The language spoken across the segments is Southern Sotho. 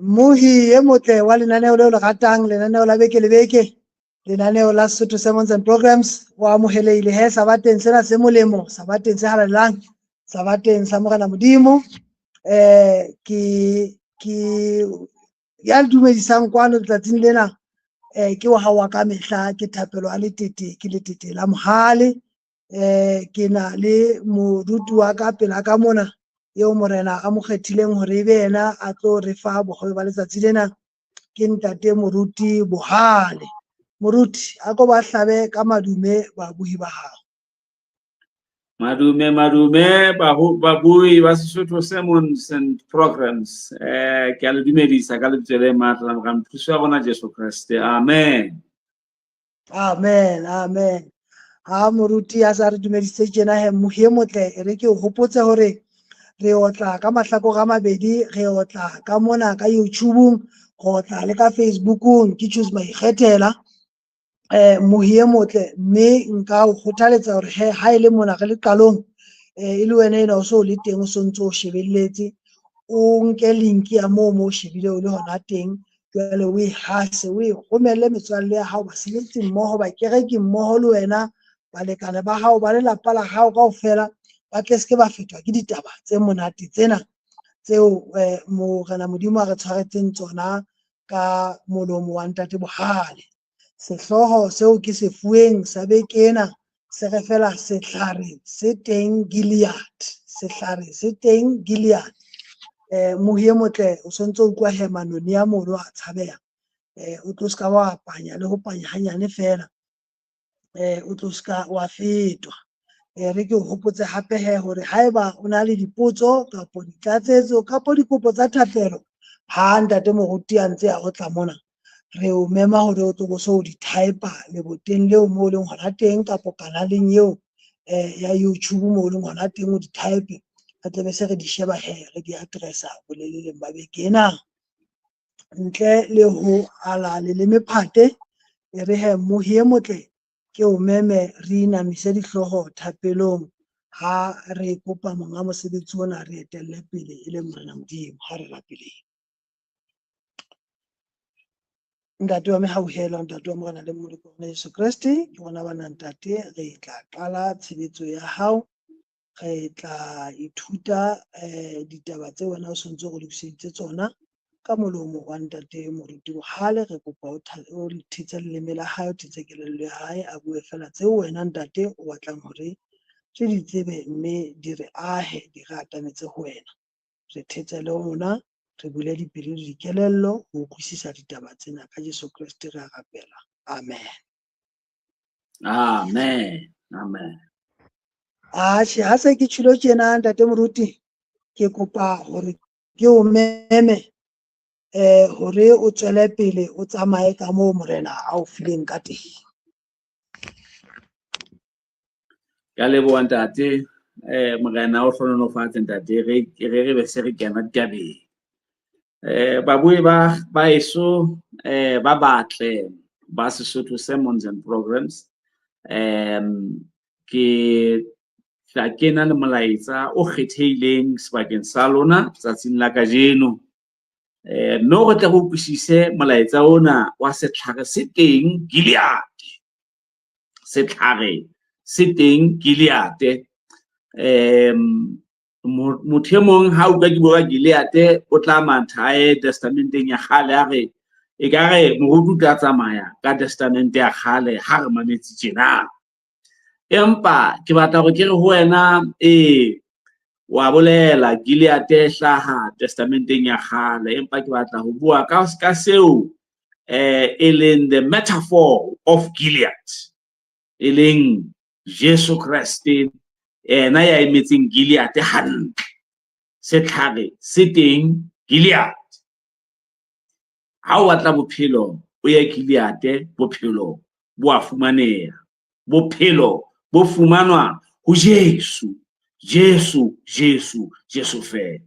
Mmohi e motle wa lenaneo leo le ratang, lenaneo la beke le beke, lenaneo la Sesotho Sermons and Programs, o amohelehile he sabateng sena se molemo, sabateng se halalelang, sabateng sa Morena Modimo. Ke ya le dumedisang kwano letsatsing lena, ke wa hao wa ka mehla, ke Thapelo a Letete, ke Letete la Mohale. Ke na le moruti wa ka pela ka mona, eo Morena a mo kgethileng hore ebe yena a tlo re fa bohobe ba letsatsi lena, ke ntate Moruti Bohale. Moruti, a ko ba hlabe ka madume babuhi ba hao. Madume, madume, babui ba Sesotho Sermons and Programs. Ke a le dumedisa ka lebitso le matla la Morena Mothusi wa rona Jesu Kreste. Amen. Amen, amen. Ha moruti a sa re dumedisitse tjena he, mohi e motle, e re ke o hopotse hore re otla ka mahlakore a mabedi, re otla ka mona ka YouTube-ong, re otla le ka Facebook-ong, ke Choose Maikgethela. Mohi e motle, mme nka o kgothaletsa hore he ha e le mona re le qalong, e le wena ena o so le teng, o so ntso o shebelletse, o nke link ya moo mo o shebile o le hona teng, jwale o e hase, o e romelle metswalle ya hao, basebetsi mmoho, bakereki mmoho le wena, balekane ba hao, ba lelapa la hao kaofela, ba tle se ke ba fetwa ke ditaba tse monate tsena tseo Morena Modimo a re tshwaretseng tsona ka molomo wa ntate Bohale. Sehlooho seo ke se fuweng sa beke ena se re fela sehlare se teng Gilead, sehlare se teng Gilead. Mohi e motle, o sontso o utlwa he manoni a mono a tshabeha, o tlo ska wa panya le ho panya hanyane fela, o tlo ska wa fetwa. Re ke o hopotse hape he hore haeba o na le dipotso kapo ditlatsetso kapo dikopo tsa thapelo, ha ntate moruti a ntse a o tla mona, re o mema hore o tlo bo so di type leboteng leo mo o leng hona teng, kapo kanaleng eo ya YouTube mo o leng hona teng, o di type, re tle be se re di sheba he, re di addressa boleleleng ba beke ena. Ntle le ho ala leleme phate, e re he mohi e motle, ke o meme re inamise dihlooho thapelong ha re kopa monga mosebetsi ona re etelle pele e le Morena Modimo. Ha re rapeleng. Ntate wa mehauhelo, ntate wa Morena le Mmoloki wa rona Jesu Kreste, ke rona bana ntate, re tla qala tshebetso ya hao, re tla ithuta ditaba tse wena o sontse o re lokiseditse tsona ka molomo wa ntate Moruti Bohale. Re kopa o thetse leleme la hae, o thetse kelello ya hae, a bue fela tseo wena ntate o batlang hore re di tsebe, mme di re ahe, di re atametse ho wena. Re thetse le rona, re bule dipelo le dikelello ho utlwisisa ditaba tsena. Ka Jesu Kreste re a rapela. Amen. Amen. Amen. Atjhe, ha se ke tjhilo tjena ntate Moruti, ke kopa hore ke o meme hore o tswele pele o tsamaye ka moo Morena a o fileng ka teng. Ka leboha ntate, Morena o hlohonolofatse ntate, re re re be se re kena ditabeng. Babui ba eso ba batle ba Sesotho Sermons and Programs, ke tla kena le molaetsa o kgethehileng sebakeng sa lona tsatsing la kajeno. Mme re tle re utlwisise molaetsa ona wa setlhare se teng Gilead. Setlhare se teng Gilead. Motho e mong ha utlwa ke bua Gilead o tla matha a ye testamenteng ya kgale, a re ekare moruti o tla tsamaya ka testamente ya kgale ha re mametse tjena. Empa ke batla hore ke re ho wena, wa bolela Gilead e hlaha testamenteng ya kgale, empa ke batla ho bua ka seo e leng the metaphor of Gilead, e leng Jesu Kreste, ena ya emetseng Gilead hantle. Setlhare se teng Gilead. Ha o batla bophelo, o ye Gilead, bophelo bo a fumaneha. Bophelo bo fumanwa ho Jesu, Jesu, Jesu, Jesu fela.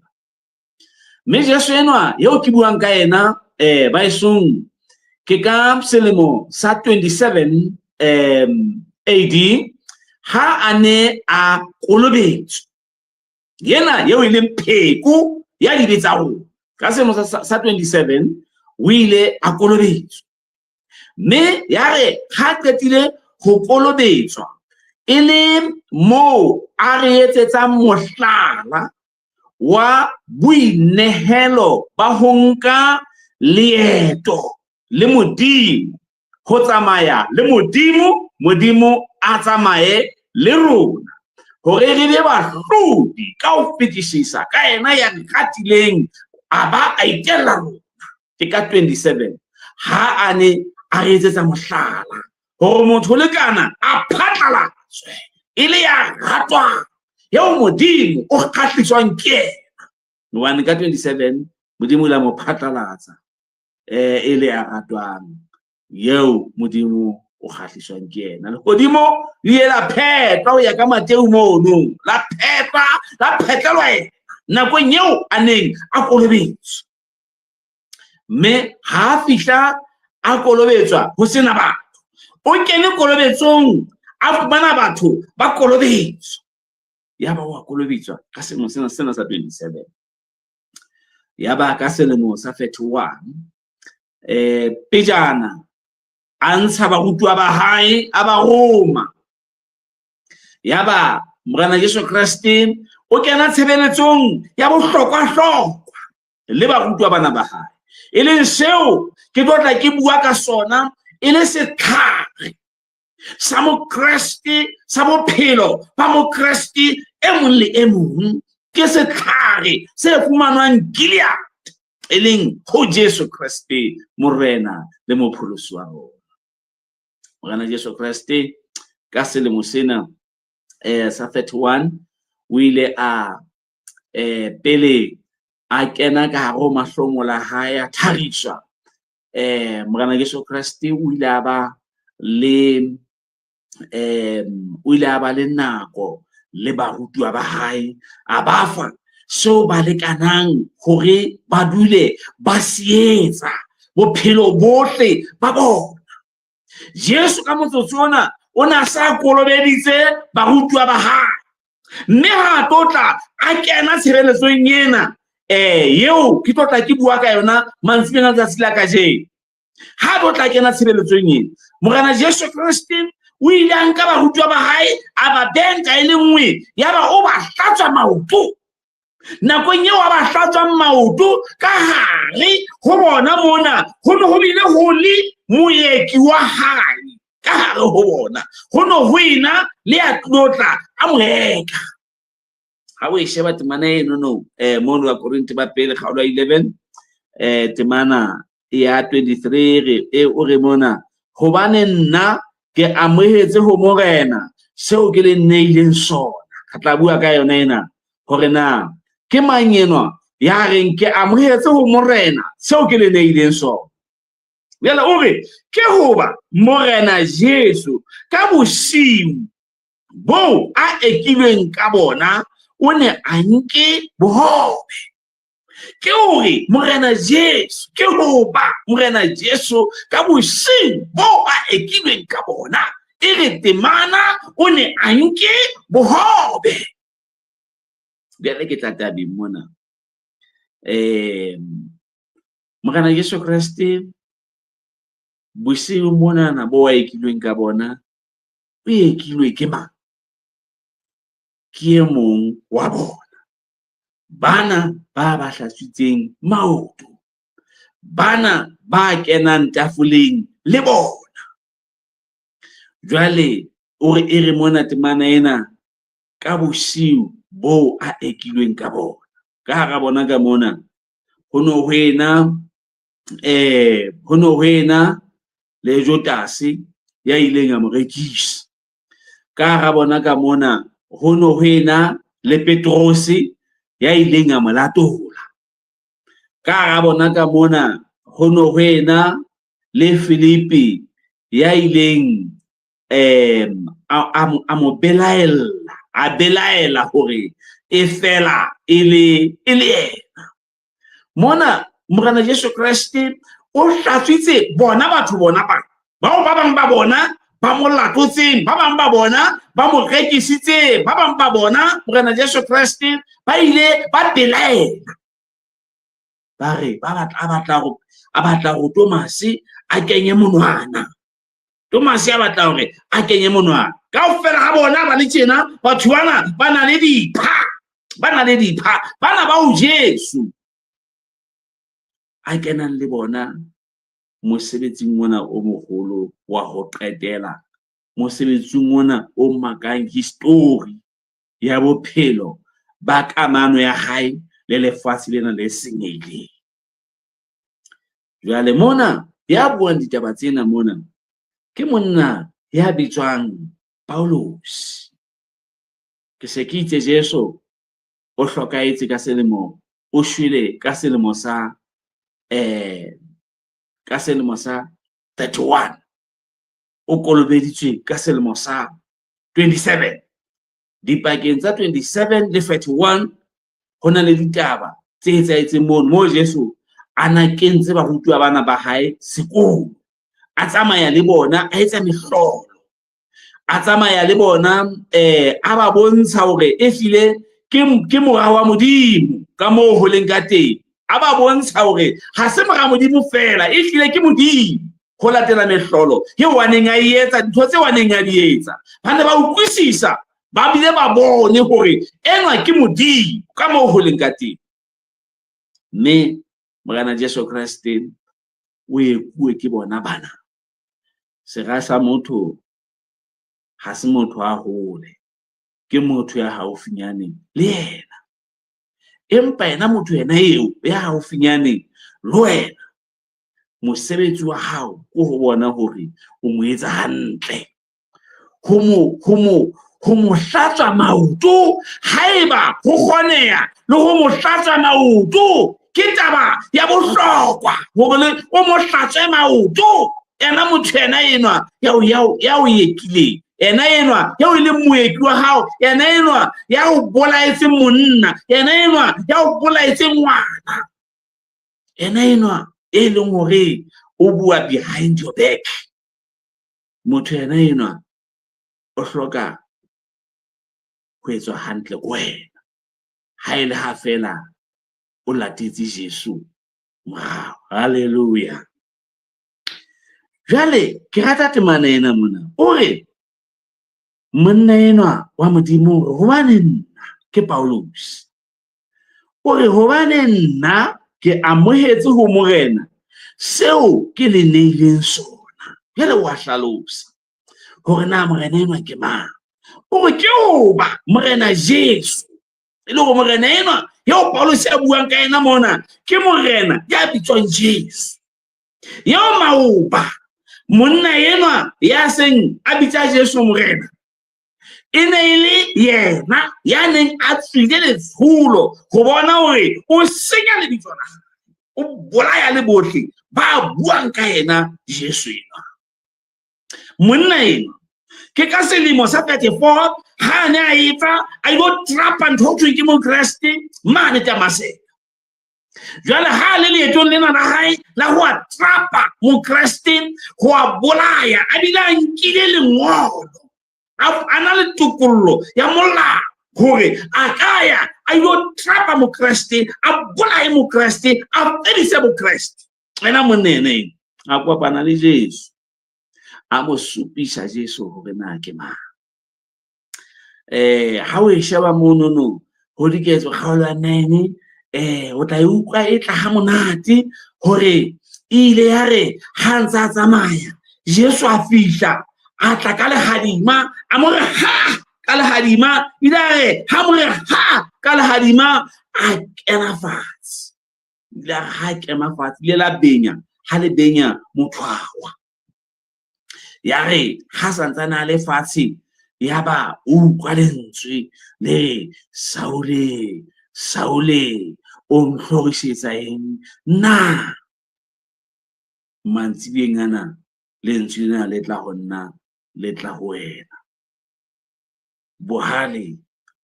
Mme Jesu enwa eo ke buang ka yena, baesong, ke ka selemo sa 27 AD ha a ne a kolobetswa. Yena eo e leng pheko ya dibe tsa rona. Ka selemo sa 27 o ile a kolobetswa. Mme ya re ha qetile ho kolobetswa, e le moo a re etsetsang mohlala wa boinehelo ba ho nka leeto le Modimo, ho tsamaya le Modimo, Modimo a tsamaye le rona, hore re be bahlodi ka ho fetisisa ka yena ya re ratileng a ba a itella rona. Ke ka 27 ha a ne a re etsetsa mohlala hore motho le kana a phatlalatswe e le ya ratwang, eo Modimo o kgahliswang ke yena. Hobane ka 27 Modimo o ile a mo phatlalatsa e le ya ratwang, eo Modimo o kgahliswang ke yena. Lehodimo le ile la phetwa ho ya ka Mateu mono, la phetwa, la phetlelwa yena nakong eo a neng a kolobetswa. Mme ha a fihla a kolobetswa ho sena batho, o kene kolobetsong a fumana batho ba kolobetswa, yaba wa kolobetswa ka selemo sena sena sa 27. Yaba ka selemo sa 31 pejana a ntsha barutuwa ba hae a ba roma. Yaba Morena Jesu Kreste o kena tshebeletsong ya bohlokwa-hlokwa le barutuwa bana ba hae, e leng seo ke tlo tla ke bua ka sona e le setlhare sa Mokreste, sa bophelo ba Mokreste e mong le e mong. Ke setlhare se fumanwang Gilead, e leng ho Jesu Kreste, Morena le Mopholosi wa rona. Morena Jesu Kreste ka selemo sena sa 31 o ile a pele a kena ka hare ho mahlomola hae a thariswa. Morena Jesu Kreste o ile a ba le o ile a ba le nako le barutuwa ba hae, a ba fa seo ba lekanang hore ba dule ba se etsa bophelo bohle ba bona. Jesu ka motsotso ona o ne a sa kolobeditse barutuwa ba hae, mme ha a tlotla a kena tshebeletsong ena eo ke tlotla ke bua ka yona mantsiboyeng a letsatsi la kajeno. Ha tlotla kena tshebeletsong ena, Morena Jesu Kreste o ile a nka barutuwa ba hae a ba benka e le nngwe, yaba o ba hlatswa maoto. Nakong eo a ba hlatswang maoto, ka hare ho bona mona ho ne ho bile ho le moeki wa hae. Ka hare ho bona ho ne ho ena le ya tlotla a mo eka. Ha o e sheba temana eno no, mono wa Korinthe ba pele kgaolo ya 11 temana ya 23 re e o re mona, hobane nna ke amohetse ho Morena seo ke le neileng sona. Re tla bua ka yona ena hore na ke mang enwa ya reng ke amohetse ho Morena seo ke le neileng sona. Jwale o re ke hoba Morena Jesu ka bosiu boo a ekilweng ka bona o ne a nke bohobe. Ke hore Morena Jesu, ke hoba Morena Jesu ka bosiu boo a ekilweng ka bona, e re temana o ne a nke bohobe. Jwale ke tla tabeng mona. Morena Jesu Kreste bosiu monana bo a ekilweng ka bona, o ekilwe ke mang? Ke e mong wa bona. Bana ba ba hlatswitseng maoto, bana ba kenang tafoleng le bona. Jwale o re e re mona temana ena ka bosiu boo a ekilweng ka bona. Ka hara bona ka mona ho no ho ena ho no ho ena le Jotase ya ileng a mo rekisa. Ka hara bona ka mona ho no ho ena le Petrose ya ileng a mo latola. Ka hara bona ka mona ho no ho ena le Filipi ya ileng a mo belaella, a belaela hore e fela e le yena. Mona Morena Jesu Kreste o hlatswitse bona batho bona ba bao ba bang ba bona ba mo latotseng, ba bang ba bona ba mo rekisitseng, ba bang ba bona Morena Jesu Kreste ba ile ba belaela. Ba re ba batla a batla hore a batla hore Tomase a kenye monwana. Tomase a batla hore a kenye monwana. Kaofela ha bona ba le tjena, batho bana ba na le dipha, ba na le dipha, bana ba o Jesu a kenang le bona mosebetsing ona o moholo wa ho qetela, mosebetsing ona o makang histori ya bophelo ba kamano ya hae le lefatshe lena le senyehileng. Jwale mona ya buang ditaba tsena mona ke monna ya bitswang Paulus. Ke se ke itse Jesu o hlokahetse ka selemo, o shwele ka selemo sa ka selemo sa 31, o kolobeditswe ka selemo sa 27. Dipakeng tsa 27 le 31 ho na le ditaba tse etsahetseng mono moo Jesu a na kentse barutuwa bana ba hae sekolo, a tsamaya le bona, a etsa mehlolo, a tsamaya le bona, a ba bontsha hore ehlile ke mora wa Modimo ka moo ho leng ka teng. A ba bontsha hore ha se mora Modimo feela, ehlile ke Modimo, ho latela mehlolo eo a neng a e etsa, dintho tseo a neng a di etsa. Ba ne ba utlwisisa, ba bile ba bone hore enwa ke Modimo ka moo ho leng ka teng. Mme Morena Jesu Kreste o ekuwe ke bona bana. Sera sa motho ha se motho a hole, ke motho ya haufinyane le yena. Empa yena motho yena eo ya haufinyane le wena, mosebetsi wa hao ke ho bona hore o mo etsa hantle, ho mo hlatswa maoto haeba ho kgoneha, le ho mo hlatswa maoto ke taba ya bohlokwa hore le o mo hlatswe maoto. Yena motho yena enwa ya o ekileng, yena enwa ya o leng moeki wa hao, yena enwa ya o bolaetseng monna, yena enwa ya o bolaetseng ngwana, yena enwa e leng hore o bua behind your back. Motho yena enwa o hloka ho etswa hantle ko wena, ha e le ha feela o latetse Jesu morao. Hallelujah. Jwale ke rata temana ena mona. O re monna enwa wa Modimo o re hobane nna ke Paulus. O re hobane nna ke amohetse ho Morena seo ke le neileng sona. Jwale wa hlalosa hore na Morena enwa ke mang. O re ke hoba Morena Jesu, e le hore Morena enwa eo Paulus a buang ka yena mona ke Morena ya bitswang Jesu. Eo maoba monna enwa ya seng a bitsa Jesu Morena, e ne e le yena ya neng a tswile letsholo ho bona hore o senya lebitso la hae, o bolaya le bohle ba buang ka yena Jesu enwa. Monna enwa ke ka selemo sa 34 ha a ne a etsa a ilo trapa ntho ho thweng ke Mokreste mane Damaseka. Jwale ha le leetong lena la hae la ho a trapa Mokreste, ho a bolaya, a bile a nkile lengolo, a na le tokollo ya molao hore a ka ya a ilo trapa Mokreste, a bolaye Mokreste, a fedise Mokreste. Ena monna ena eno a kopana le Jesu, a mo supisa Jesu hore na ke mang. Ha o e sheba monono ho Diketso kgaolo ya 9, o tla e utlwa e tla ha monate hore e ile ya re ha ntse a tsamaya Jesu a fihla, a tla ka lehadima, a mo re ha ka lehadima, ile a re ha mo re ha ka lehadima, a kena fatshe. Ile a re ha kena fatshe, ile la benya, ha le benya motho a wa. Ya re ha santsane a le fatshe, ya ba o utlwa lentswe le re, Saule, Saule, o ntlhorisetsa eng na? Mantsibeng ana lentswe lena le tla ho nna, le tla ho wena. Bohale,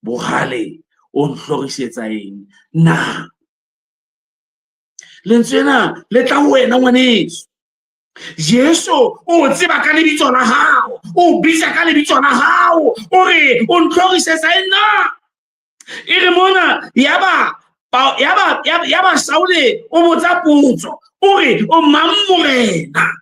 bohale, o ntlhorisetsa eng na? Lentswe lena le tla ho wena ngwaneso. Jesu o tseba ka lebitso la hao, o bitsa ka lebitso la hao, o re o ntlhorisetsa eng na? E re mona yaba Yaba Saule o botsa potso, o re, o mang morena?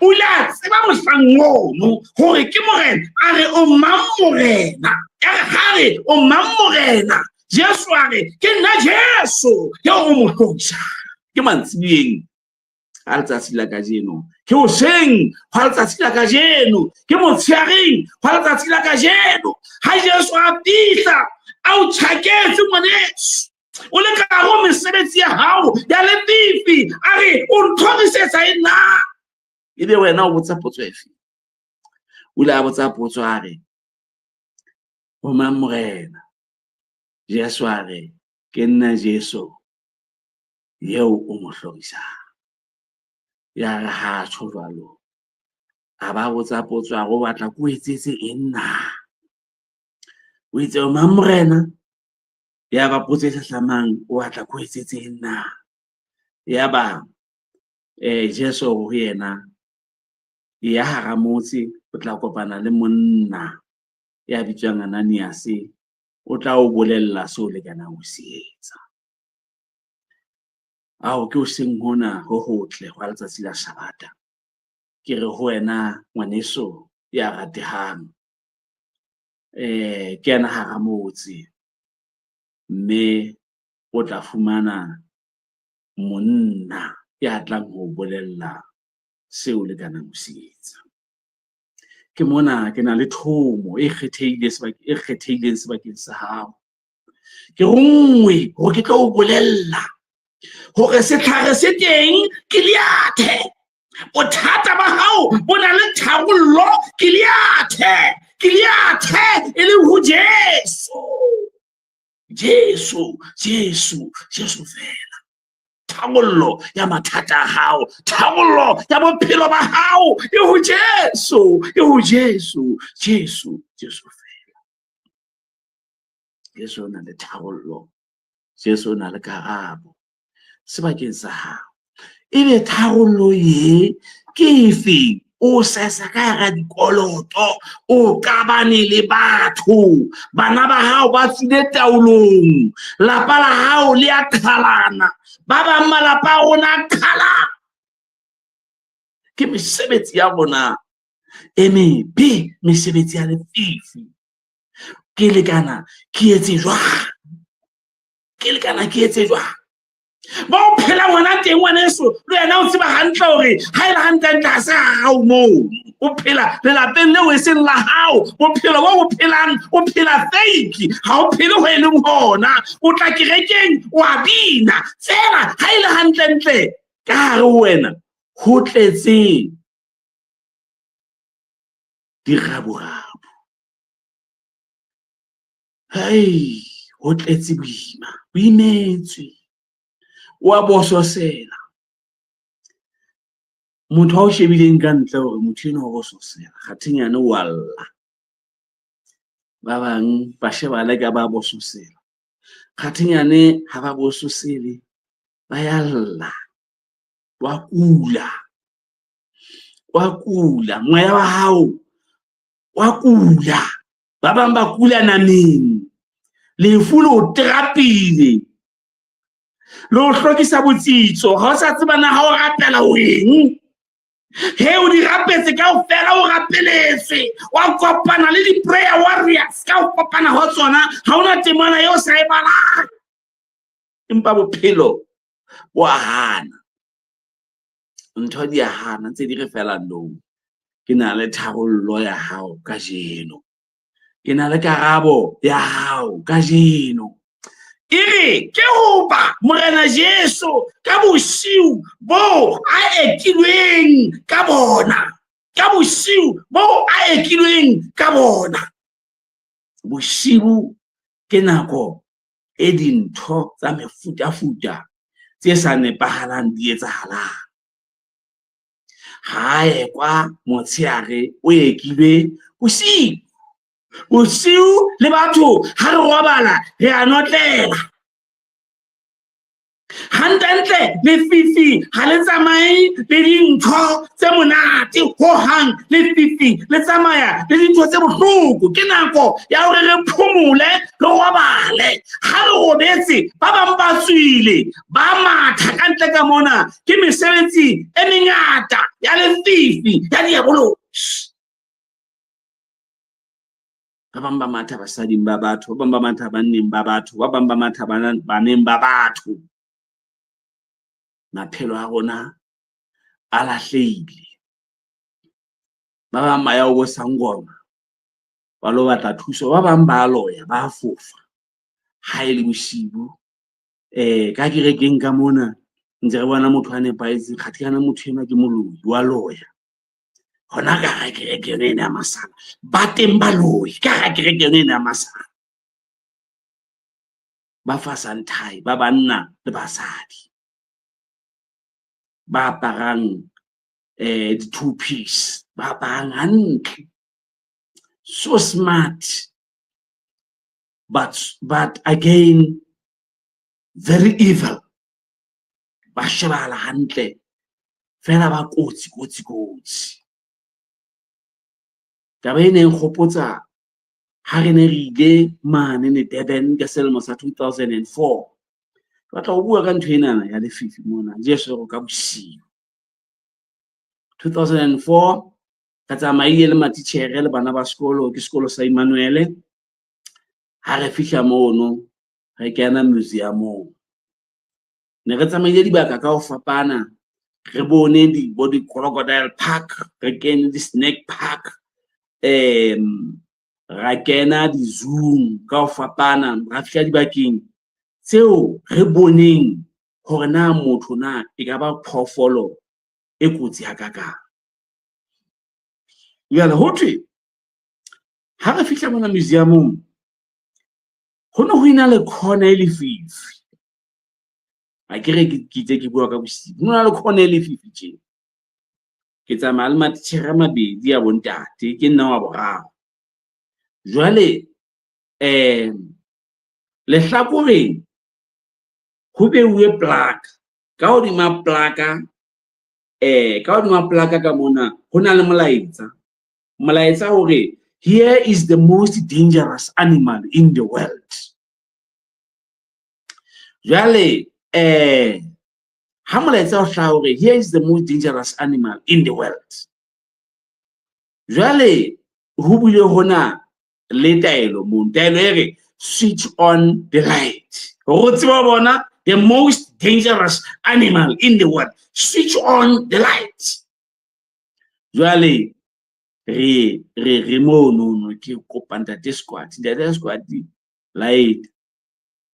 O ile a tseba mohlang ono hore ke morena. A re, o mang morena? Ya re ha re, o mang morena? Jesu a re, ke nna Jesu eo o mo hlorisang. Ke mantsiboyeng a letsatsi la kajeno, ke hoseng hwa letsatsi la kajeno, ke motsheareng hwa letsatsi la kajeno. Ha Jesu a fihla a o tjhaketse ngwaneso, o le ka hare ho mesebetsi ya hao ya lefifi, a re, o ntlhorisetsa e nna? Ebe wena o botsa potso efe? O ile a botsa potso a re, o mang morena? Jesu a re, ke nna Jesu eo o mo hlorisang. Ya re ha tjho jwalo, a ba botsa potso a re, o batla ke o etsetse eng na? O itse, o mang morena? Ya ba potso e hlahlamang, o batla ke o etsetse eng na? Ya ba Jesu ho yena, ya hara motse, o tla kopana le monna ya bitswang Ananiase, o tla o bolella seo o lekanang ho se etsa. Ao, ke hoseng hona ho hotle hwa letsatsi la Sabata. Ke re ho wena ngwaneso ya ratehang, kena hara motse, mme o tla fumana monna ya tlang ho bolella seo o lekanang ho se etsa. Ke mona ke na le thomo e kgethehileng sebakeng sa hao. Ke ronngwe hore ke tlo o bolella hore setlhare se teng Gileade. Bothata ba hao bo na le tharollo Gileade. Gileade e leng ho Jesu. Jesu, Jesu, Jesu fela. Tharollo ya mathata a hao, tharollo ya bophelo ba hao e ho Jesu, e ho Jesu, Jesu, Jesu fela. Jesu o na le tharollo, Jesu o na le karabo sebakeng sa hao. Ebe tharollo ye ke efe? O sesa ka hara dikoloto, o qabane le batho, bana ba hao ba tswile taolong, lapa la hao le a qhalana, ba bang malapa a rona a qhalana. Ke mesebetsi ya rona e mebe, mesebetsi ya lefifi. Ke lekana ke etse jwang? Ke lekana ke etse jwang? Ba o phela ngwana teng ngwaneso, le wena o tseba hantle hore ha e le hantlentle ha se ha hao moo. O phela lelapeng leo e seng la hao. Bophelo bo o phelang, o phela fake, ha o phele ho e leng hona. O tla kerekeng, o a bina. Feela ha e le hantlentle ka hare ho wena ho tletse diraborabu. Hei, ho tletse boima, o imetswe, o a bososela. Motho a o shebileng ka ntle hore motho enwa o bososela, kgathenyane o a lla. Ba bang ba shebale ka ba bososela, kgathenyane ha ba bososele, ba ya lla, wa kula, wa kula, moya wa hao wa kula. Ba bang ba kula nameng, lefu le o terapile, le o hlokisa botsitso, ha o sa tseba na ha o rapela o eng. He, o di rapetse kaofela, o rapeletswe, wa kopana le di-prayer warriors ka ho kopana ho tsona, ha hona temana eo sa e balang. Empa bophelo bo a hana, ntho di a hana, ntse di re fela no. Ke na le tharollo ya hao kajeno, ke na le karabo ya hao kajeno. E re ke hoba Morena Jesu ka bosiu bo a ekilweng ka bona, ka bosiu bo a ekilweng ka bona. Bosiu ke nako e dintho tsa mefutafuta tse sa nepahalang di etsahalang. Ha ekwa motshehare o ekilwe bosiu. Bosiu le batho ha re robala re a notlela. Ha Hantlentle lefifi ha le tsamaye le dintho tse monate hohang. Lefifi le tsamaya le dintho tse bohloko. Ke nako ya hore re phomole, re robale. Ha re robetse, ba bang ba tswile, ba matha ka ntle ka mona. Ke mesebetsi e mengata ya lefifi ya diabolosi. Ba bang ba matha basading ba batho, ba bang ba matha banneng ba batho, ba bang ba matha baneng ba batho. Maphelo a rona a lahlehile. Ba bang ba ya ho bo sangoma ba lo batla thuso, ba bang ba loya, ba fofa ha e le bosibu. Ka kerekeng ka mona ntse re bona motho a nepahetseng, kgathe kana motho enwa ke moloi wa loya. Hona ka hara kereke yona ena ya masala, ba teng baloi ka hara kereke yona ena ya masala. Ba fasang thai, ba banna le basadi ba aparang di-two piece, ba aparang hantle, so smart, but again very evil. Ba shebahala hantle fela ba kotsi, kotsi, kotsi. Taba e neng kgopotsa ha re ne re ile mane ne Durban ka selemo sa 2004. Ke batla ho bua ka ntho enana ya lefifi mona, Jesu re ka bosiu. 2004 ka tsamaile le matitjhere le bana ba sekolo, ke sekolo sa Emmanuel. Ha re fihla mono, re kena museum-ong. Ne re tsamaile dibaka ka ho fapana, re bone di bo di-crocodile park, re kene di-snake park, ra kena di-zoo ka ho fapana, ra fihla dibakeng tseo re boneng hore na motho na e ka ba phoofolo e kotsi hakakang. Jwale ho thwe ha re fihla mona museum-ong, ho ne ho ena le corner e lefifi. Ha ke re ke itse ke bua ka bosiu, ho na le corner e lefifi tje. Ke tsamaya le matitjhere a mabedi a bontate, ke nna wa boraro. Jwale lehlakoreng ho beuwe plaka, ka hodima plaka ka hodima plaka ka mona ho na le molaetsa. Molaetsa hore here is the most dangerous animal in the world. Jwale ha molaetsa o hlaha hore here is the most dangerous animal in the world. Jwale ho bile hona le taelo mono. Taelo e re switch on the light. Hore o tsebe ho bona the most dangerous animal in the world. Switch on the light. Jwale re mono no ke kopa ntate Squat, ntate Squat light.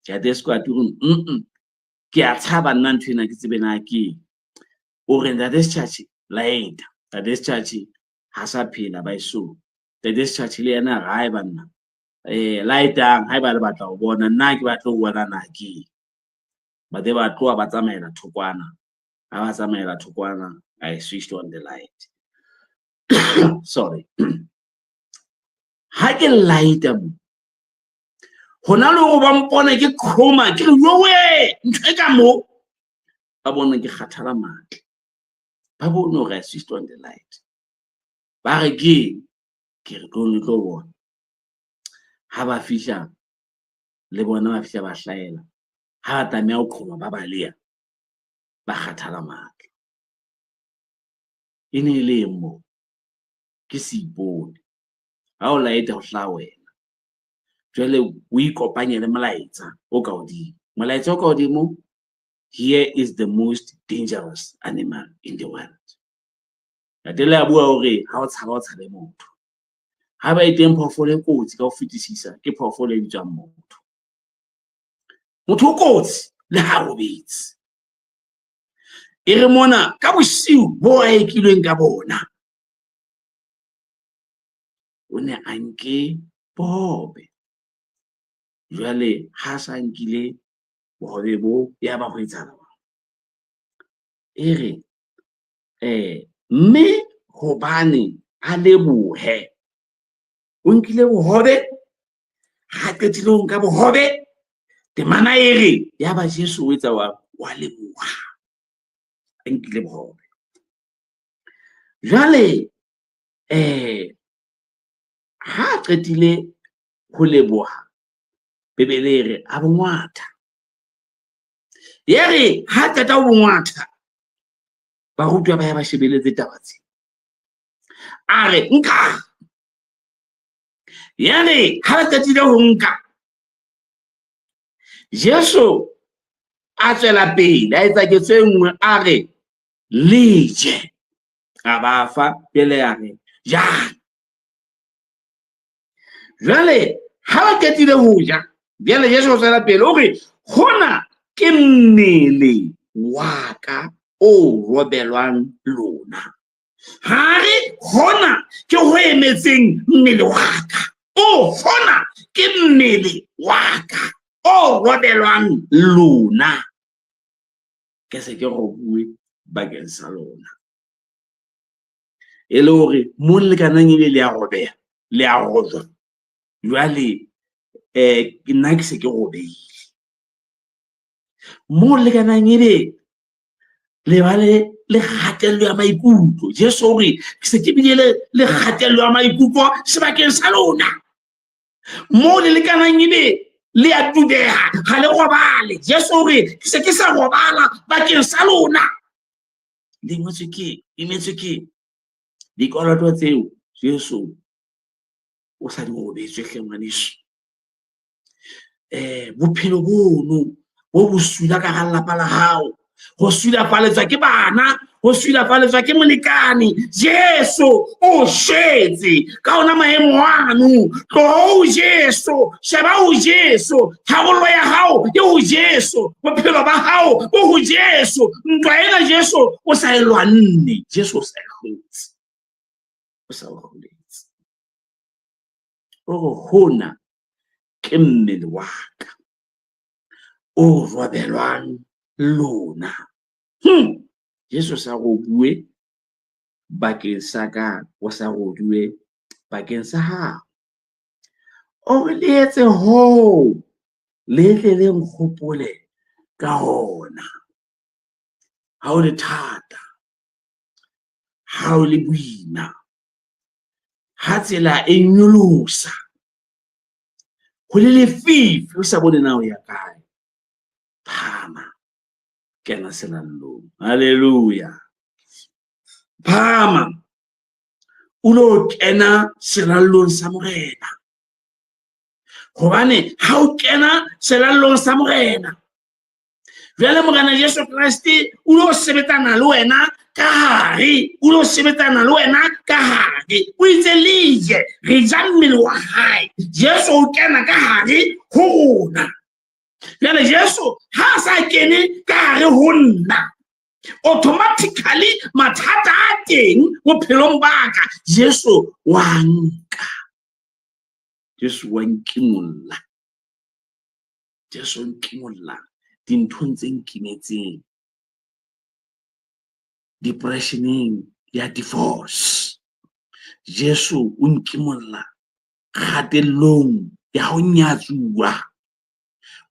Ntate Squat o re ke a tshaba nna ntho ena ke tsebe na ke eng. O re ntate Setjhatjhe light. Ntate Setjhatjhe ha sa phela ba eso. Ntate Setjhatjhe le yena a re hae banna lightang haeba le batla ho bona, nna ke batla ho bona na ke eng. Ba be ba tloha ba tsamaela thokwana. Ha ba tsamaela thokwana, I switched on the light. Sorry. Ha ke lighta mo, hona le hore ba mpone ke qhoma, ke re yowe ntho e ka mo. Ba bone ke kgathala matla. Ba bone hore I switched on the light. Ba re ke eng? Ke re tlo le tlo bona. Ha ba fihla le bona ba fihla ba hlahela. Ha ba tlameha ho qhoma ba baleha, ba kgathala matla. E ne e le eng moo? Ke seipone. Ha o light-a ho hlaha wena. Jwale o ikopanye le molaetsa o ka hodimo. Molaetsa o ka hodimo, here is the most dangerous animal in the world. Ntate le a bua hore ha o tshaba o tshabe motho. Ha ba e teng phoofolo e kotsi ka ho fetisisa ke phoofolo e bitswang motho. Motho o kotsi le ha robetse. E re mona ka bosiu bo a ekilweng ka bona, o ne a nke bohobe. Jwale ha sa nkile bohobe bo, ya ba ho etsahala jwang? E re mme hobane a lebohe, o nkile bohobe, ha qetile ho nka bohobe, temana e re ya ba Jesu o etsa wa Wa leboha, a nkile bohobe. Jwale ha a qetile ho leboha, Bibele e re a bongwatha. E re ha qeta ho bongwatha, barutwa ba ya ba shebeletse taba tse. A re nka. Ya re ha ba qetile ho nka, Jesu a tswela pele a etsa ketso e nngwe, a re le je. A ba fa pele a re jang. Jwale ha ba qetile ho ja, jwale Jesu o tswela pele o re hona ke mmele wa ka o robelwang lona. Ha re hona ke ho emetseng mmele wa ka. O hona ke mmele wa ka o robelwang lona. Ke se ke robuwe bakeng sa lona. E le hore mo le lekanang ebe le a robeha, le a rojwa. Jwale nna ke se ke robehile. Mo lekanang ebe le ba le kgatello ya maikutlo. Jesu o re ke se ke bile le kgatello ya maikutlo sebakeng sa lona. Mo le lekanang ebe le a dubeha, ha le robale. Jesu o re ke se ke sa robala bakeng sa lona. Le ngotswe ke, imetswe ke dikoloto tseo Jesu o sa di robetswe hle ngwaneso. Bophelo bono bo bosula ka hara lelapa la hao, ho sulafaletswa ke bana, ho sulafaletswa ke molekane. Jesu o shwetse ka ona maemo ano. Tloho ho Jesu, sheba ho Jesu, tharollo ya hao e ho Jesu, bophelo ba hao bo ho Jesu. Ntwa ena Jesu o sa e lwanne, Jesu o sa e hlotse, o sa o hloletse. O re hona ke mmele wa ka o robelwang lona. Jesu sa robuwe bakeng sa ka, o sa roduwe bakeng sa hao. O re le etse hoo, le tle le nkgopole ka hona. Ha o le thata, ha o le boima, ha tsela e nyolosa, ho le lefifi, o sa bone na o ya kae, phama, kena selallong. Hallelujah. Phama, o lo kena selallong sa Morena. Hobane ha o kena selallong sa Morena, jwale Morena Jesu Kreste o lo sebetsana le wena ka hare, o lo sebetsana le wena ka hare. O itse le je, re ja mmele wa hae. Jesu o kena ka hare ho rona. Jwale Jesu ha a sa kene ka hare ho nna, automatically mathata a teng bophelong ba ka, Jesu wa nka. Jesu wa nkimolla. Jesu o nkimolla dinthong tse nkimetseng, depressioneng ya divorce. Jesu o nkimolla kgatellong ya ho nyatsuwa,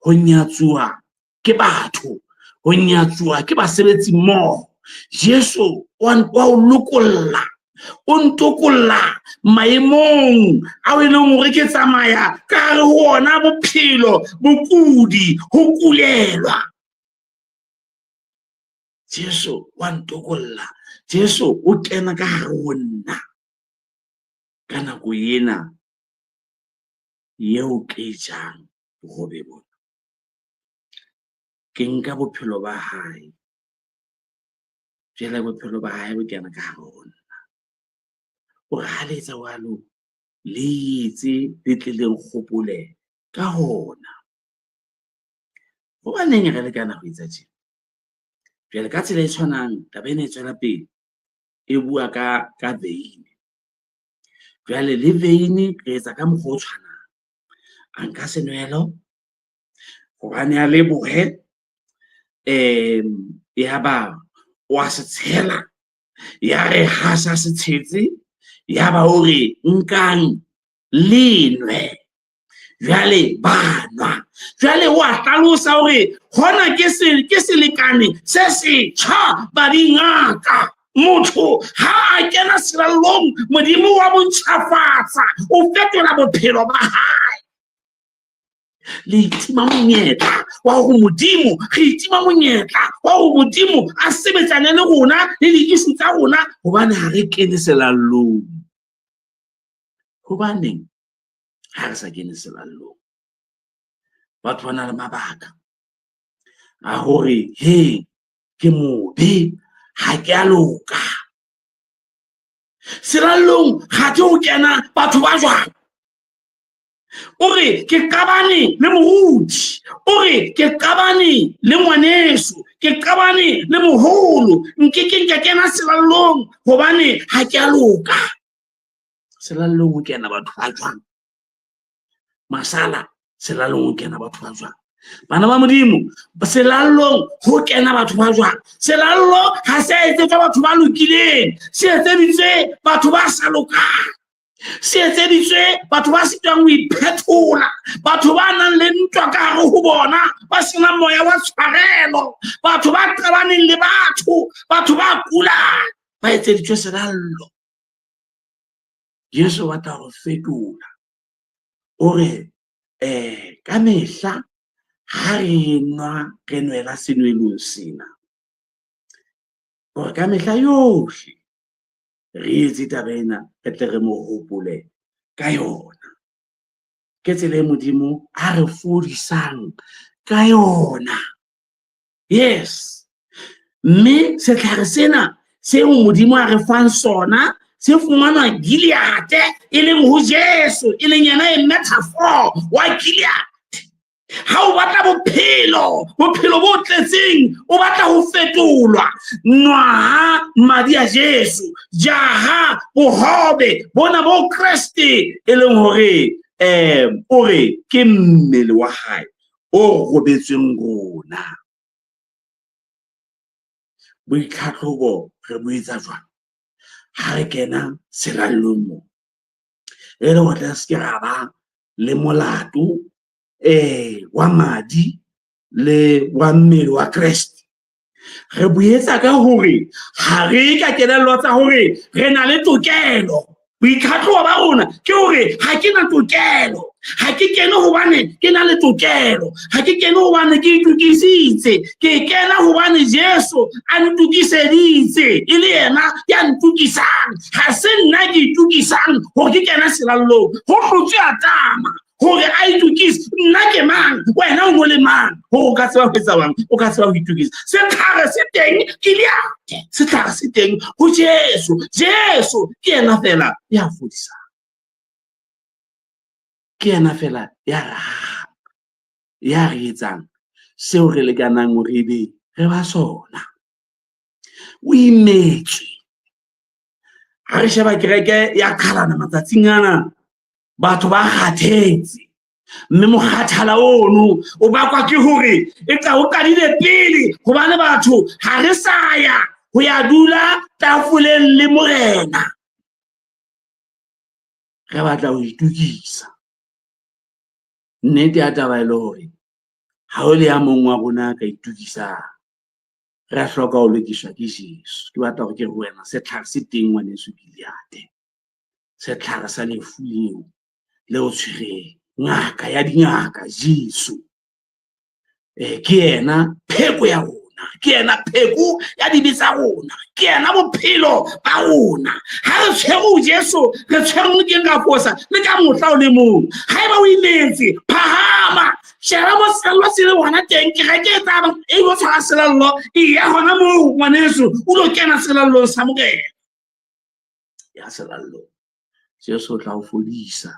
ho nyatsuwa ke batho, ho nyatsuwa ke basebetsi mmoho. Jesu wa o lokolla, o ntokolla maemong ao e leng hore ke tsamaya ka hare ho ona bophelo, bokudi, ho kulelwa. Jesu wa ntokolla, Jesu o kena ka hare ho nna ka nako ena eo ke jang bohobe bona. Ke nka bophelo ba hae, jwale bophelo ba hae bo kena ka hare ho nna. O re ha le etsa jwalo, le etse le tle le nkgopole ka hona. Hobaneng re lekana ho etsa tje? Jwale ka tsela e tshwanang, taba ena e tswela pele, e bua ka veine. Jwale le veine re etsa ka mokgwa o tshwanang. A nka senwelo, hobane a lebohe, yaba wa se tshela, ya re ha sa se tshetse, yaba o re nkang le nwe. Jwale ba nwa. Jwale o a hlalosa hore hona ke selekane se setjha bading a ka. Motho ha a kena selallong, Modimo wa mo ntjhafatsa, o fetola bophelo ba hae. Le itima monyetla wa hore Modimo, re itima monyetla wa hore Modimo a sebetsane le rona le di-issue tsa rona, hobane ha re kene selallong. Hobaneng ha re sa kene selallong? Batho ba na le mabaka a hore he ke mobe, ha ke a loka. Selallong ga ke ho kena batho ba jwang? O re ke qabane le moruti, o re ke qabane le ngwaneso, ke qabane le moholo, nkekeng ka kena selallong hobane ha ke a loka. Selallong ho kena batho ba jwang? Masala, selallong ho kena batho ba jwang? Bana ba Modimo, selallong ho kena batho ba jwang? Selallo ha se etsetswa batho ba lokileng, se etseditswe batho ba sa lokang, se etseditswe batho ba sitwang ho iphethola, batho ba nang le ntwa ka hare ho bona, ba senang moya wa tshwarelo, batho ba qabaneng le batho, batho ba kulang, ba etseditswe selallo. Jesu o batla ho fetola, o re ka mehla ha re nwa re nwela senwelong sena, hore ka mehla yohle re etse taba ena, re tle re mo hopole ka yona. Ke tsela e Modimo a re fodisang ka yona. Yes. Mme setlhare sena seo Modimo a re fang sona se fumanwa Gileade, e leng ho Jesu, e leng yena e metaphor wa Gileade. Ha o batla bophelo, bophelo bo tletseng, o batla ho fetolwa, nwaha madi a Jesu, jaha bohobe bona bo Kreste, e leng hore o re ke mmele wa hae o robetsweng rona. Boitlhatlhobo re bo etsa jwang? Ha re kena selallong mo, e le hore re se ke ra ba le molato wa madi le wa mmele wa Kreste. Re boetsa ka hore ha re ka kelello tsa hore re na le tokelo. Boitlhatlhobo ba rona ke hore ha ke na tokelo, ha ke kene hobane ke na le tokelo, ha ke kene hobane ke itokisitse, ke kena hobane Jesu a ntokiseditse, e le yena ya ntokisang. Ha se nna ke itokisang hore ke kena selallong, ho hlotswe Adama hore a itokise. Nna ke mang, wena o no le mang, hore o ka tseba ho etsa bang, o ka tseba ho itokisa. Setlhare se teng Gileade, setlhare se teng ho Jesu. Jesu ke yena fela ya fodisang, ke yena fela ya rahang, ya re etsang seo re lekanang hore ebe re ba sona. O imetswe. Ha re sheba kereke ya qhalana matsatsing ana, batho ba kgathetse, mme mokgathala ono o bakwa ke hore e tla o qadile pele, hobane batho ha re sa ya ho ya dula tafoleng le Morena. Re batla ho itokisa. Nnete ya taba e le hore ha o le ya mong wa rona a ka itokisang, re hloka ho lokiswa ke Jesu. Ke batla hore ke re wena, setlhare se teng ngwaneso Gileade, setlhare sa lefu leo le o tshwereng, ngaka ya dingaka Jesu. Ke yena pheko ya rona, ke yena pheko ya dibe tsa rona, ke yena bophelo ba rona. Ha re tshwere Jesu, re tshwere ke nka fosa le ka mohla o le mong. Haeba o imetse, phahama, sheba mo selallo se le hona teng, kereke e tla e lo tshwara selallo, e ya hona moo ngwaneso, o lo kena selallong sa Morena. Ya selallong, Jesu o tla o fodisa.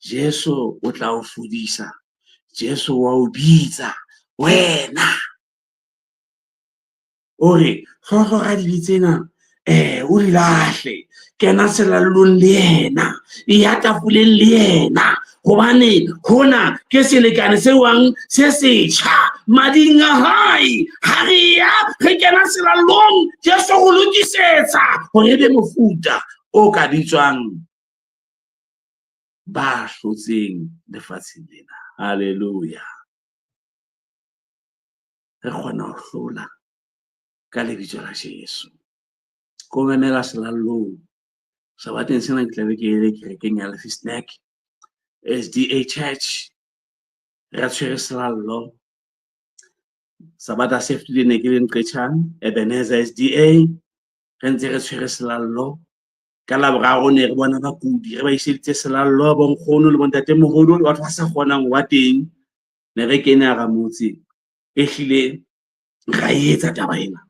Jesu o tla o fodisa. Jesu wa o bitsa wena. O re hlohlora dibe tsena, o di lahle, kena selallong le yena, e ya tafoleng le yena, hobane hona ke selekane se wang se setjha mading a hae. Ha re ya re kena selallong, Jesu ho lokisetsa hore e be mofuta o ka bitswang ba hlotseng lefatsheng lena. Hallelujah. Re kgona ho hlola ka lebitso la Jesu. Ko memela selallong. Sabateng sena ke tlabe ke ele kerekeng ya Lefi Snack SDA Church. Re tshwere selallo. Sabata se fetileng ne ke le Nqetshang, Ebenezer SDA. Re ntse re tshwere selallo. Ka Laboraro ne re bona bakudi, re ba iseditse selallo, bonkgono le bontatemoholo le batho ba sa kgonang ho ba teng. Ne re kene hara motse. Ehlile ra etsa taba ena.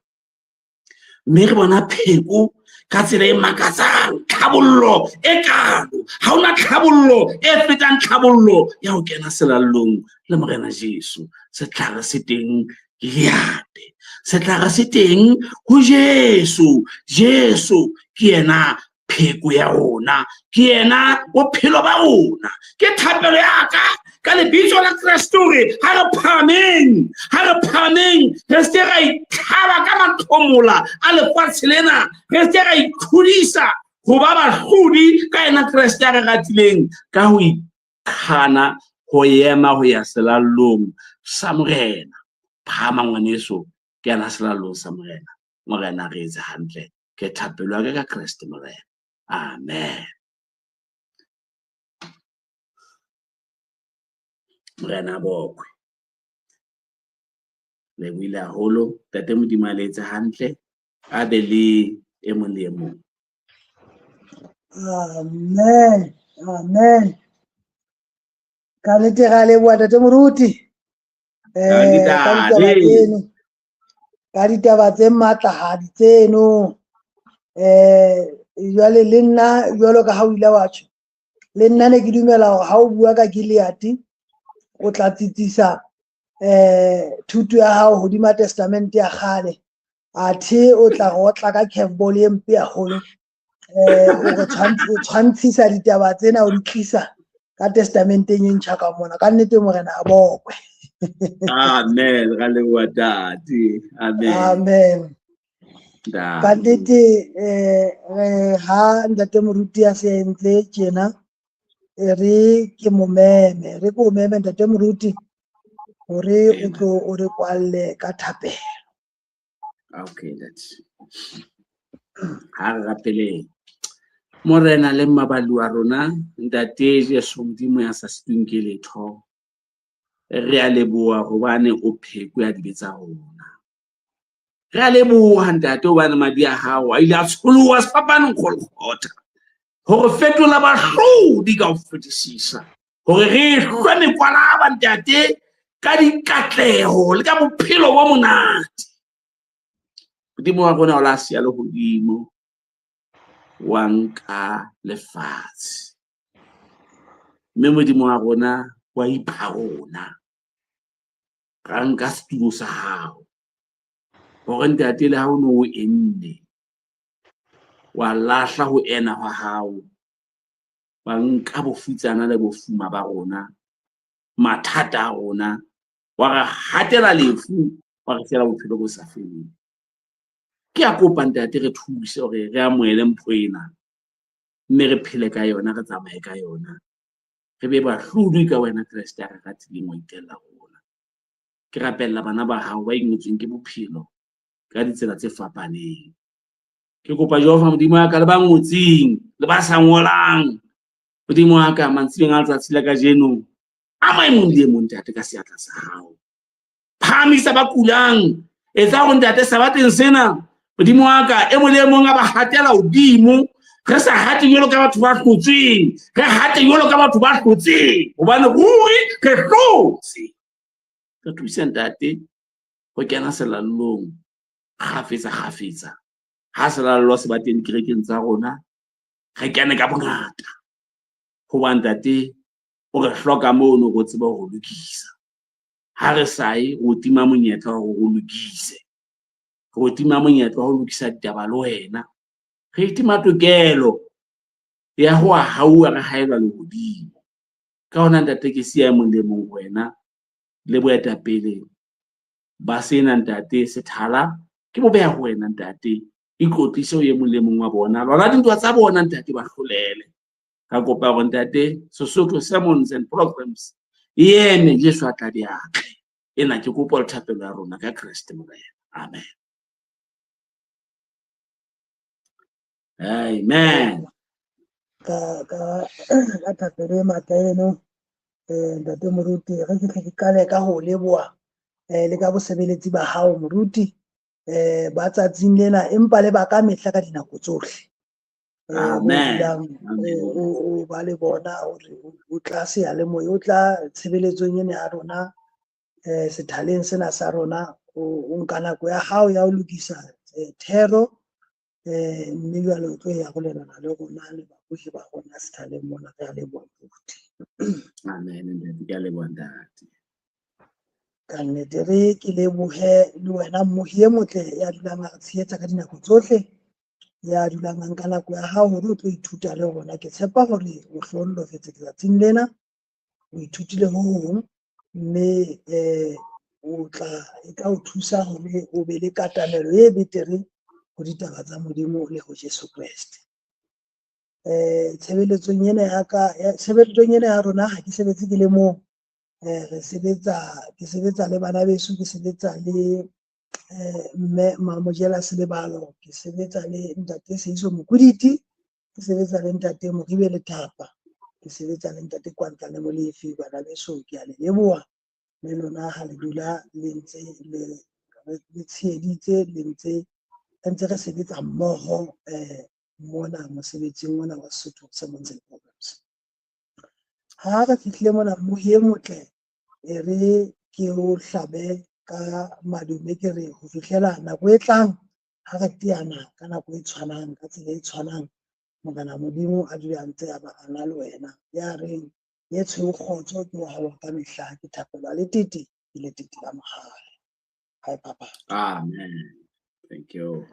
Mme re bona pheko ka tsela e makatsang, tlhabollo e kalo. Ha hona tlhabollo e fetang tlhabollo ya ho kena selallong le Morena Jesu. Setlhare se teng Gileade. Setlhare se teng ho Jesu. Jesu ke yena pheko ya rona, ke yena bophelo ba rona. Ke thapelo ya ka ka lebitso la Kreste hore ha re phahameng, ha re phahameng, re se ra itlhaba ka matlhomola a lefatshe lena, re se ra ikgodisa ho ba bahlodi ka yena Kreste a re ratileng ka ho ikgana ho ema ho ya selallong sa Morena. Phahama ngwaneso, kena selallong sa Morena. Morena re etse hantle. Ke thapelo ya ka ka Kreste Morena. Amen. Morena bokwe. Le buile haholo. Ntate Modimo a le etse hantle. A be le e mong le e mong. Amen. Amen. Ka nnete ra leboha Ntate Moruti. Ka ditaba tseno. Ka ditaba tse matlahadi tseno. Jwale le nna jwalo ka ha o ile wa tjho, le nna ne ke dumela hore ha o bua ka Gilead o tla tsitsisa thuto ya hao hodima testamente ya kgale. Athe o tla rotla ka curveball e mpe haholo. O re tshwantshisa ditaba tsena o di tlisa ka testamenteng e ntjha ka mona. Ka nnete Morena a bokwe. Amen. Ra leboha Ntate. Amen. Amen. Ka nnete re ha Ntate Moruti a se entse tjena, re ke mo meme, re ko meme Ntate Moruti hore o tlo o re kwalle ka thapelo. Okay, that's ha re rapeleng. Morena le mmaballi wa rona, Ntate Jesu Modimo ya sa sitweng ke letho. Re a leboha hobane o pheko ya dibe tsa rona. Re a leboha Ntate hobane madi a hao a ile a tsholoha sefapanong Golgotha hore fetola bahlodi ka ho fetisisa, hore re hlwe mekwalaba Ntate ka dikatleho le ka bophelo bo monate. Modimo wa rona o la siya lehodimo, wa nka lefatshe. Mme Modimo wa rona wa ipha rona. Ra nka setulo sa hao. Hore Ntate le ha o no o enne, wa lahla ho ena hwa hao, wa nka bofutsana le bofuma ba rona, mathata a rona, wa re hatela lefu, wa re fela bophelo bo sa feleng. Ke a kopa Ntate re thuse hore re amohele mpho ena, mme re phele ka yona, re tsamaye ka yona, re be bahlodi ka wena Kreste a re ratileng wa itella rona. Ke rapella bana ba hao ba ingotsweng ke bophelo ka ditsela tse fapaneng. Ke kopa Jehova Modimo wa ka le ba ngotseng le ba sa ngolang, Modimo wa ka mantsibeng a letsatsi la kajeno, a ma e mong le e mong Ntate ka seatla sa hao. Phahamisa ba kulang, etsa hore Ntate sabateng sena Modimo wa ka e mong le e mong a ba hatela hodimo. Re sa hate jwalo ka batho ba hlotsweng, re hate jwalo ka batho ba hlotseng, hobane ruri re hlotse. Re thuse Ntate ho kena selallong kgafetsa kgafetsa. Ha selallo se ba teng dikerekeng tsa rona, re kene ka bongata. Hoba Ntate o re hloka mono re tsebe ho lokisa. Ha re sa ye, re o tima monyetla wa hore o lokise. Re o tima monyetla wa ho lokisa ditaba le wena. Re itima tokelo ya ho hauwa re haelwa lehodimo. Ka hona Ntate ke siya e mong le mong ho wena le boetapele ba sena Ntate sethala ke bo beha ho wena Ntate. Ikwetlise ho e mong le mong wa bona. Lwana dintwa tsa bona Ntate ba hlolele. Ka kopa hore Ntate Sesotho Sermons and Programs E eme Jesu a tla di atle. Ena ke kopo le thapelo ya rona ka Kreste Morena. Amen. Amen. Ka ka ka thapelo e matla eno ntate moruti, re ke tle ke qale ka ho leboha le ka bosebeletsi ba hao moruti ba tsatsing lena, empa le ba ka mehla ka dinako tsohle. Amen. O ba le bona hore o tla seyalemoya, o tla tshebeletsong ena ya rona sethaleng sena sa rona, o nka nako ya hao ya ho lokisa thero mme jwale o tlo e arolelana le rona le babohi ba rona sethaleng mona. Re a leboha moruti. Amen, ntate, ke a leboha ntate. Ka nnete re ke lebohe le wena mmohi e motle ya dulang a re tshehetsa ka dinako tsohle, ya dulang a nka nako ya hao hore o tlo ithuta le rona. Ke tshepa hore o hlohonolofetse letsatsing lena, o ithutile ho hong, mme o tla e tla o thusa hore o be le katamelo e betere ho ditaba tsa Modimo le ho Jesu Kreste. Tshebeletsong ena ya ka, tshebeletsong ena ya rona ha ke sebetse ke le mong, re sebetsa, ke sebetsa le bana beso, ke sebetsa le mme Mamojela Selebalo, ke sebetsa le ntate Seiso Mokuditi, ke sebetsa le ntate Moribe Lethapa, ke sebetsa le ntate Kwantla le Molefi. Bana beso, ke a le leboha le lona ha le dula le ntse le tsheheditse, le ntse re ntse re sebetsa mmoho mona mosebetsing ona wa Sesotho Sermons and Programs. Ha re fihlile mona mmohi e motle, e re ke o hlabe ka madume, ke re ho fihlela nako e tlang ha re teana ka nako e tshwanang, ka tsela e tshwanang, Morena Modimo a dule a ntse a ba a na le wena. Ya reng ye tshweu kgotso ke wa hao ka mehla, ke thapelo ya letete, ke letete la mohale. Hai papa. Amen. Thank you.